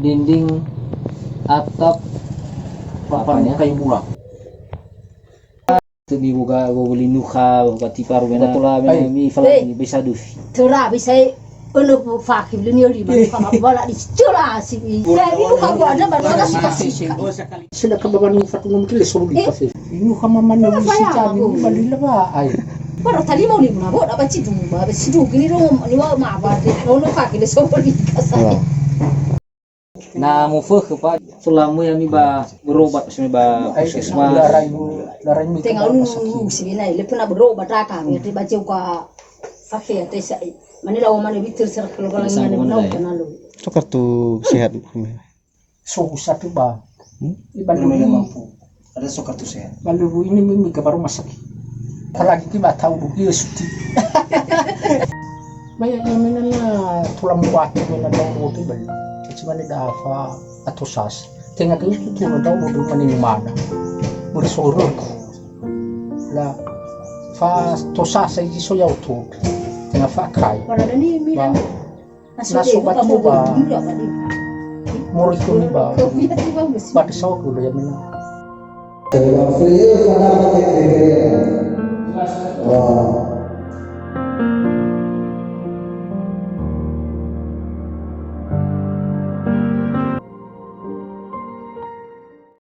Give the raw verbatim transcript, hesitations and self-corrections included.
Dinding atap papan, ya, kayu murah. Itu dibuka, wawali nuha, wakati paru mena tola, mena mi falani, bisa dufi. Tola bisa, ono pu fakih beli ni lima, nuha ma bala di tola si. Ya, ini nuha gua ada, baru ada si kasih. Sila ka baba ni fatu ngom kile sobu di kafe. Nuha mama ni si jami ni bali laba ai. Baru tadi mau ni muna bo, dapat sidu, ba sidu gini dong, ni wa ma ba, ono fakih le sobu di kasih. Na mofökhö, Pak. Selama yami ba berobat, maksudnya ba puskesmas. Tenga unu sibina, le pernah berobat, raka, berarti baca uka fakih ya, tesa. Mane lawa mane bitir serak kalau kalau mane menau kenal. So kartu sehat. So satu ba. Hmm? Iban mampu. Ada so kartu sehat. Lalu bu ini mimi ke baru masak. Apalagi ki ba tau duki suti. Banyak yang mena na tulang buat mena download itu bali. Cuma ni dafa atau sas. Tenga ke itu tulang download mani mana. Bersorok. La fa to sas iji so ya utu. Tenga fa kai. Pada ni mi. Na so ba tu ba. Mori tu ni ba. Ba de sawa ku ya mena.